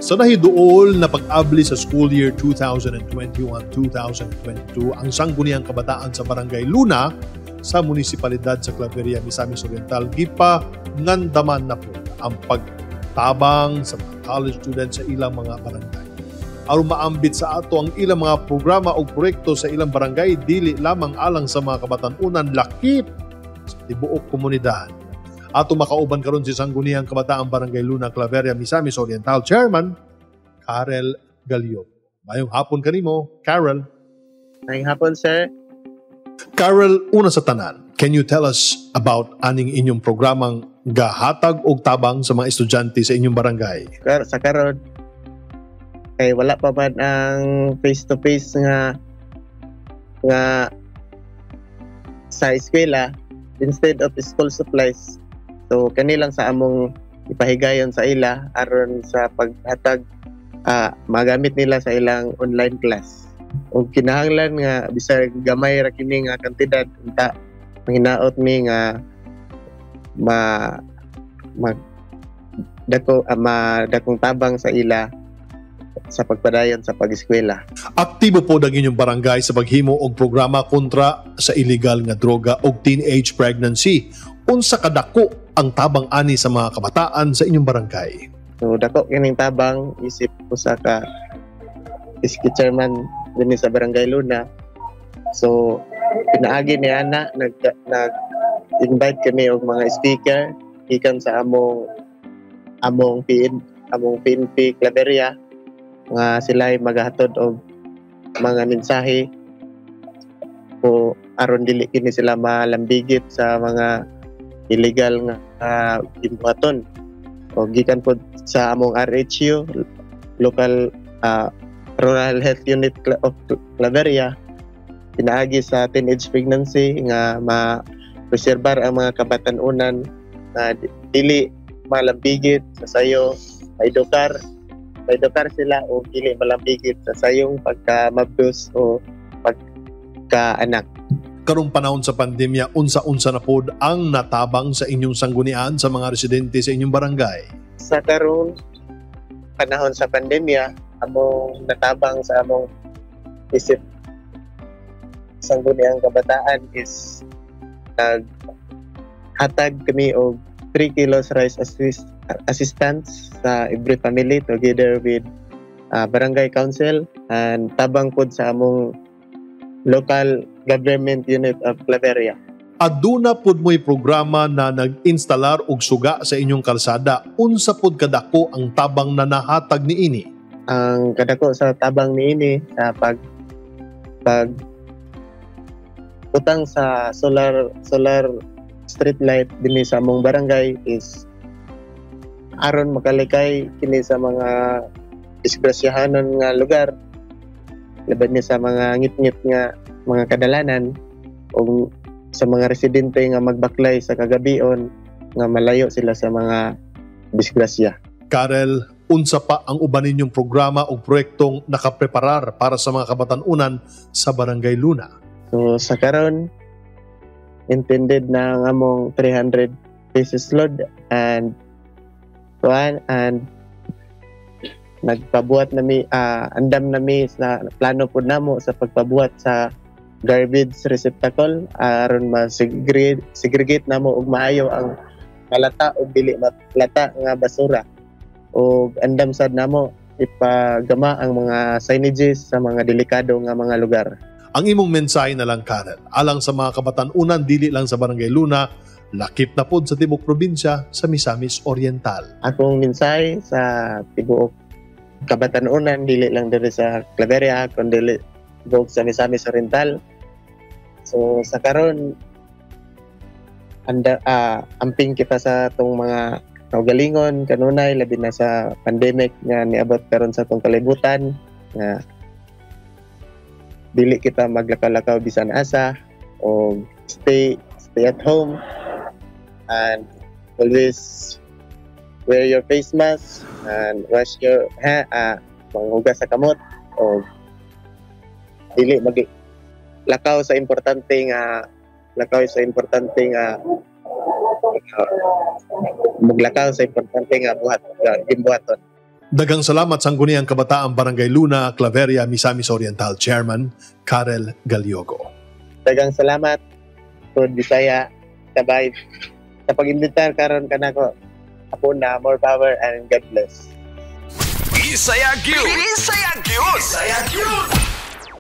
Sa nahiduol na pag-abli sa school year 2021-2022, ang Sangguniang Kabataan sa Barangay Luna sa Munisipalidad sa Claveria, Misamis Oriental, gipa ngandaman na po ang pagtabang sa mga college students sa ilang mga barangay. Aron maambit sa ato ang ilang mga programa o proyekto sa ilang barangay, dili lamang alang sa mga kabatan-unan, lakip sa tibuok komunidad. Ato makauban karon si Sangguniang Kabataan Barangay Luna, Claveria, Misamis Oriental Chairman Karel Galio. Mayong hapon kanimo, Karel. Mayong hapon, sir. Karel, una sa tanan, can you tell us about aning inyong programang gahatag og tabang sa mga estudyante sa inyong barangay? Sa karon kay wala pa man ang face-to-face nga nga sa eskwela, instead of school supplies, so kani lang sa among ipahigayon sa ila aron sa paghatag, magamit nila sa ilang online class. Ug kinahanglan nga bisag gamay ra kini nga kantidad, unta manghinaot mi nga ma mag dako madakong tabang sa ila sa pagpadayon sa pag-eskwela. Aktibo po ang inyong barangay sa paghimo og programa kontra sa illegal nga droga og teenage pregnancy. Unsa kadako ang tabang ani sa mga kabataan sa inyong barangay? So dako kining tabang isip usa ka iski chairman dinhi sa Barangay Luna. So pinaagi ni ana, nag nag invite kami og mga speaker gikan sa among among PN among PNP Claveria nga sila ay maghatod og mga mensahe o aron dili kini sila malambigit sa mga illegal nga gimbuhaton. O gikan pod sa among RHU, local Rural Health Unit of Claveria, pinaagi sa teenage pregnancy nga ma-preserbar ang mga kabatan-unan na dili malambigit sa sayo, maedukar maedukar sila o dili malambigit sa sayong pagka-mabdos o pagka-anak. Karong panahon sa pandemya, unsa-unsa na pod ang natabang sa inyong sanggunian sa mga residente sa inyong barangay? Sa karong panahon sa pandemya, among natabang sa among isip Sangguniang Kabataan is naghatag kami og 3 kilos rice assistance sa every family together with barangay council and tabang pod sa among local government unit of Claveria. Aduna pud mo'y programa na nag-instalar og suga sa inyong kalsada. Unsa pud kadako ang tabang na nahatag niini? Ang kadako sa tabang niini sa pag pag utang sa solar solar street light dinhi sa among barangay is aron makalikay kini sa mga disgrasyahanon nga lugar, laban ni sa mga ngitngit nga mga kadalanan o sa mga residente nga magbaklay sa kagabion nga malayo sila sa mga disgrasya. Karel, unsa pa ang uban ninyong programa o proyektong nakapreparar para sa mga kabatan-unan sa Barangay Luna? So sa karon, intended na ang among 300 pesos load and kuan and nagpabuhat na mi, andam na mi sa plano pud namo sa pagpabuhat sa garbage receptacle aron ma-segregate segregate namo og maayo ang malata o dili malata nga basura, ug andam sad namo ipagama ang mga signages sa mga delikado nga mga lugar. Ang imong mensahe na lang, Karel, alang sa mga kabatan-unan dili lang sa Barangay Luna, lakip na pod sa tibok probinsya sa Misamis Oriental. Akong mensahe sa tibuok kabatan-unan, dili lang diri sa Claveria kundi tibuok sa Misamis Oriental. So sa karon, anda amping kita sa atong mga kaugalingon kanunay, labi na sa pandemic nga niabot karon sa atong kalibutan, nga dili kita maglakaw-lakaw bisan asa o stay stay at home and always wear your face mask and wash your ha manghugas sa kamot o dili mag lakaw sa importante nga lakaw sa importante nga maglakaw sa importante nga buhat nga gimbuhaton. Daghang salamat, Sangguniang Kabataan Barangay Luna, Claveria, Misamis Oriental Chairman Karel Galiogo. Daghang salamat Pod Bisaya Kabay sa pag-imbitar karon kanako. Ako na, more power and God bless. Bisaya gyud. Bisaya gyud. Bisaya gyud.